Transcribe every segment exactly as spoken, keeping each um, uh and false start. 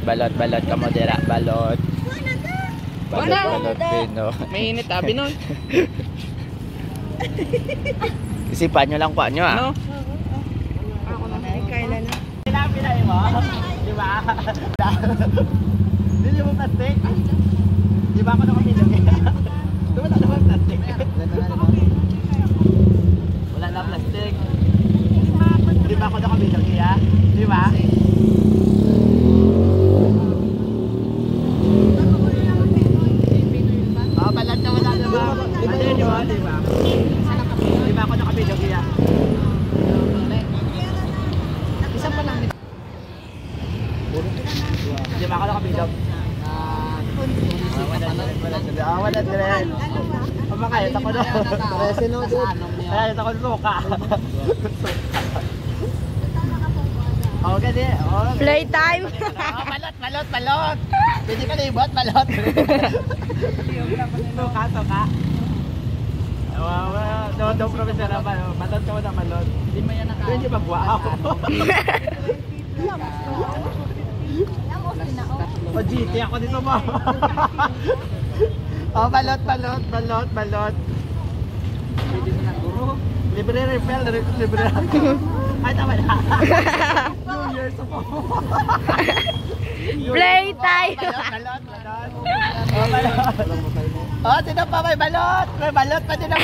Balot, balot kamo dira, balot. Balot, Wala. Balot, Pino. Mainit, ah, Binoy. Isipan nyo lang kuha nyo, ah. No? Ay, Kayla na. Sinabi na mo? Di ba? Dili mo plastic? Di ba ako nakabilog? Wala naman plastic. Wala na plastic. Di ba ako nakabilog, iya? Di ba? Oh, balat na wala, di ba? Ano yun, di ba? Di ba? Di ba ako nakabilog, iya? Isa pa lang. Di ba ako nakabilog? Ah, wala, wala, wala. Ah, wala, dire. Pamakayot ako, no? Trese, no, dude? Kaya ako, suka. Oh, gani. Oh. Playtime. Oh, balot, balot, balot. Pwede ka libot, balot. Suka, suka. Wow, wow. No, no, professor, balot. Balot ka mo na, balot. Di mo yan naka- Pwede ba, wow? O, G T ako dito mo. Oh, balot, balot, balot, balot. Libre refill, libre, libre. Ay, tama na. New Year's ako. Playtime. Balot, balot, balot. Oh, balot. Oh, sino pa may balot? May balot pa din ang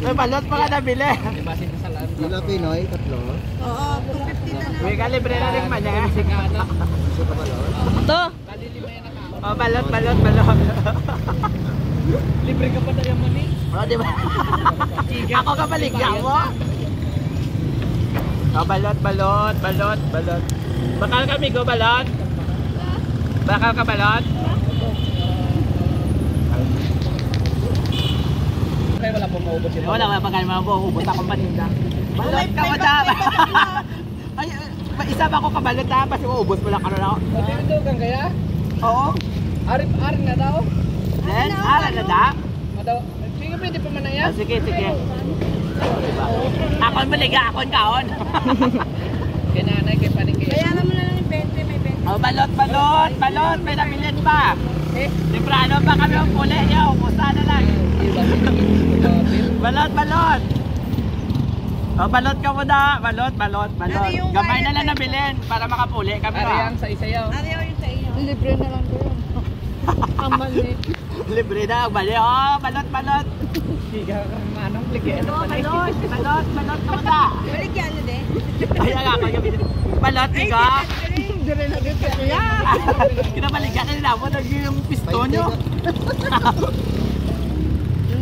May balot pa ka nabili. Di ba, sino sa land? Sila Pinoy, tatlo. Oo, two fifty na lang. May kalibre na rin man eh. Sika na. Gusto ka balot? To. Oh, balot, balot, balot. Libre ka pa tayo, mani. Oh, di ba? Ako ka baligya mo. Oh, balot, balot, balot, balot. Bakal kami, go, balot. Bakal ka, balot. Kaya wala pong maubos ito. Wala, wala pa kayo maubos. Ubos akong paninda. Balot ka, madam. Ay, may isa ba ako kabalot, ha? Basta maubos mo lang, ano na ako. Pati ito, kang kaya? Oo. Ari, ari na daw. Then, ara na da? Madaw. Sige, pwede pa man na yan. Ah, sige, sige. Akon baliga, akon kaon. Kay nanay, kay paning, kay Kaya naman na lang yung twenty, may twenty. Oh, balot, balot, balot, may nabilin pa. Eh? Temprano pa kami ang puli, yo, kumusta na lang? Balot, balot. Oh, balot ka mo da, balot, balot, balot. Ano yung Gamay na bayad lang sa nabilin para makapuli kami, Ari ha? Ang sa isayaw. Ano yung sa iyo? Libre na lang ko yun. Ang mali. Libre na ang bali. Oh, balot, balot. Siga ka, manong, bigyan Ito, mo na. Balot, balot, balot. Baligyan nyo din. Ay, ang ako, gabi. Balot, Ay, siga. Dire na dito, kuya. Kinabaligyan na nila mo, nag yung piston nyo.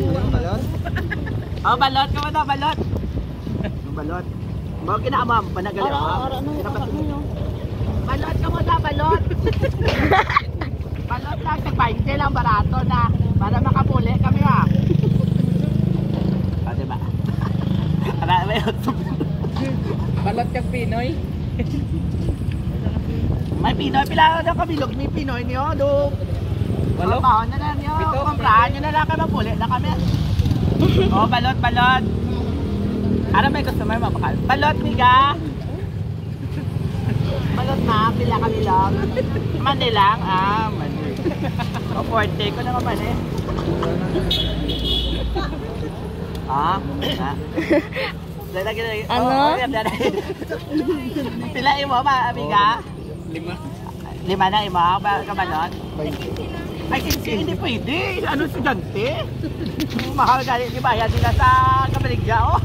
Ano, balot? Oh, balot ka mo na, balot. Yung balot. Mga kinaamam, panagali, Ara, ha? Ara, ano, Kinapat- ara, ano, yun? Balot ka mo na, balot. Balot lang, tag twenty lang, barato na. Para makapuli kami, ha. Ah, diba? Para may Balot kag Pinoy. May Pinoy, pila na kabilog, may Pinoy niyo, do. Walo? Kaon na lang niyo, Pito? Komprahan niyo na lang, kay mapuli na kami. Oh, balot, balot. Ano may customer, mabakal? Balot, miga. Balot na, pila kami lang. Mani lang, ah, mani. O, forty ko na mabali. Ah, ah. Dali, dali, dali. Ano? Oh, oh, yan, dali. Pila imo, ma-, amiga? Lima. Lima na imo, ba, kabalot? Ay, hindi, hindi pwede. Ano, estudyante? Mahal gani, di ba? Yan sila sa kabaligya, oh.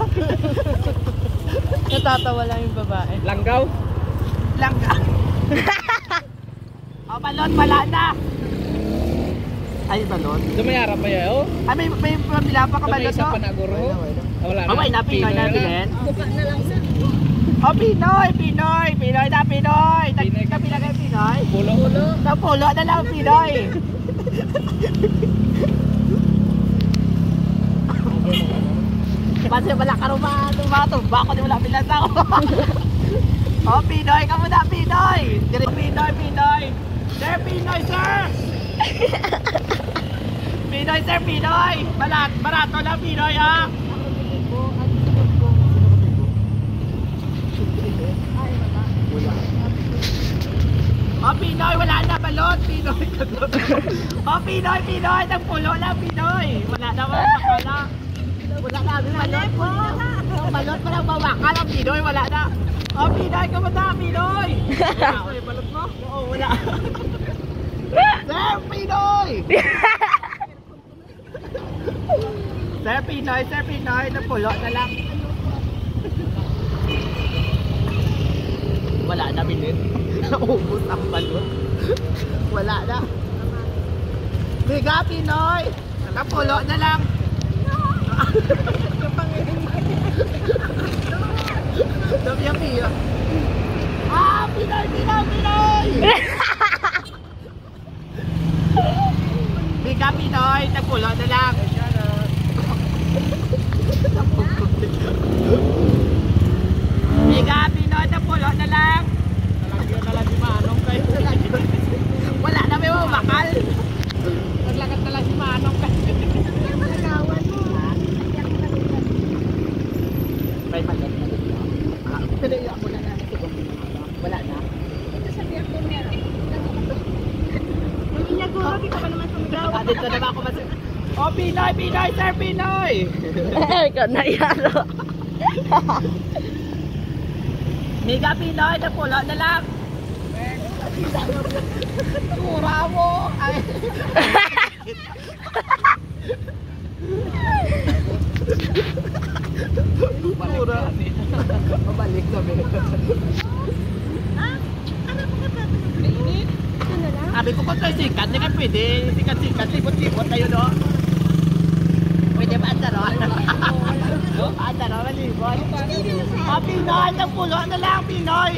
Natatawa lang yung babae. Langgaw? Langgaw. Oh, balot, wala na. Ay, balot. Ito may harap pa yan, oh. Ah, may, may pamila pa ka Ito may balot, isa no? pa na, guro. Wala na. Ah, wala na, Pinoy na, Pinoy na. Bilin. Buka na lang, sir. Oh, Pinoy, Pinoy, Pinoy na, Pinoy. Tag-, Pinoy ka. Tagpila kayo, Pinoy? Pulo. Pulo. Tagpulo na lang, Pinoy. Basta wala ka ruma-, tumatumba ako, di wala pila tao. Oh, Pinoy ka muna, Pinoy. Dire-, Pinoy, Pinoy. Sir, Pinoy, sir! Pinoy, sir, Pinoy! Barat-, barato lang, Pinoy, ha? Wala. O, Pinoy, wala na balot, Pinoy. O, Pinoy, Pinoy, tagpulo lang, Pinoy. Wala na, wala, wala. Wala na, may balot mo. Ang balot pa lang mawakal ang Pinoy, wala na. O, Pinoy, kamusta, Pinoy? Wala, may balot mo? Oo, wala. Sir Pinoy! Sir Pinoy, Sir Pinoy, napulo na lang. Wala na, Miguel. Naubos ang balot. Wala na. Miguel, Pinoy, napulo na lang. Sabi ang Pinoy. Ah, Pinoy, Pinoy, Pinoy! Miguel, Pinoy, tagpulo na lang. Miguel, Pinoy, tagpulo na lang. Talagyan na lang si Manong kay. Wala na, may mabakal. Naglakad na lang si Manong kay. May mali na rin, no? Ah, pero yung ako na lang, siguro. Wala na. Ito sa Pierre Cornero. Ang inya guro, di ka pa naman sumigaw. Ah, dito na ba ako mas-, oh, Pinoy, Pinoy, Sir Pinoy! Ikaw na yan, oh. Miguel, Pinoy, napulo na lang. Tura mo! Ay. Pabalik sa mga. Ah, ano po ka pa? Mainit? Ano lang? Sabi ko, kung tayo sikat, di ka pwede. Sikat-sikat, libot-libot tayo, no? Pwede ba, Andaro? Andaro, malibot. Hindi na sa Ah, Pinoy, tagpulo na lang, Pinoy.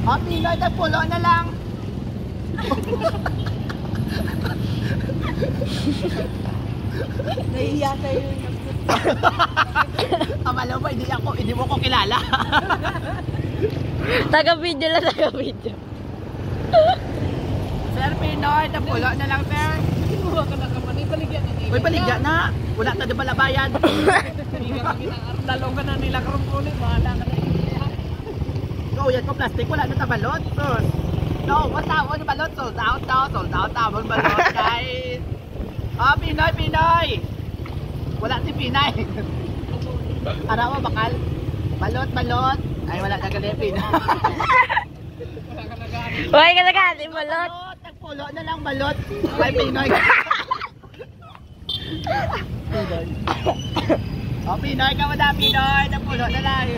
Happy na, tagpulo na lang. Nahiya kayo. Kamalaw mo, hindi ako, hindi mo ko kilala. Taga-video lang, taga-video. Sir Pinoy, tagpulo na lang, sir. Kinuha ka na ka man, ibaligya na nila. Uy, baligya na. Wala ta di balabayan. Hindi ka na ginaartalong ka na nila, karong kulit, bahala ka na. Ikaw, yan ko plastic, wala na tabalot. Sus. No, what's up? Ano balot? Sold out daw, sold out daw. Ang balot, guys. Ah, Pinoy, Pinoy. Wala si Pinay. Arawa, bakal. Balot, balot. Ay, wala na gali, Pinay. Huwag ka naghahanap balot. Balot, tagpulo na lang balot. May Pinoy. Pinoy. Oh, Pinoy ka mo na, Pinoy. Tagpulo na lang.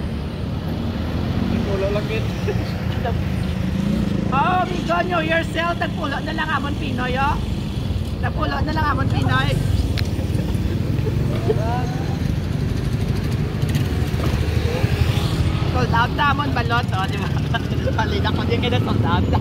Tagpulo lang yun. Oh, amigo, New Year sale. Tagpulo na lang amon, Pinoy, oh. Tagpulo na lang amon, Pinoy. Sold out na amon balot, oh, di ba? Balik ako din kaya sold out na.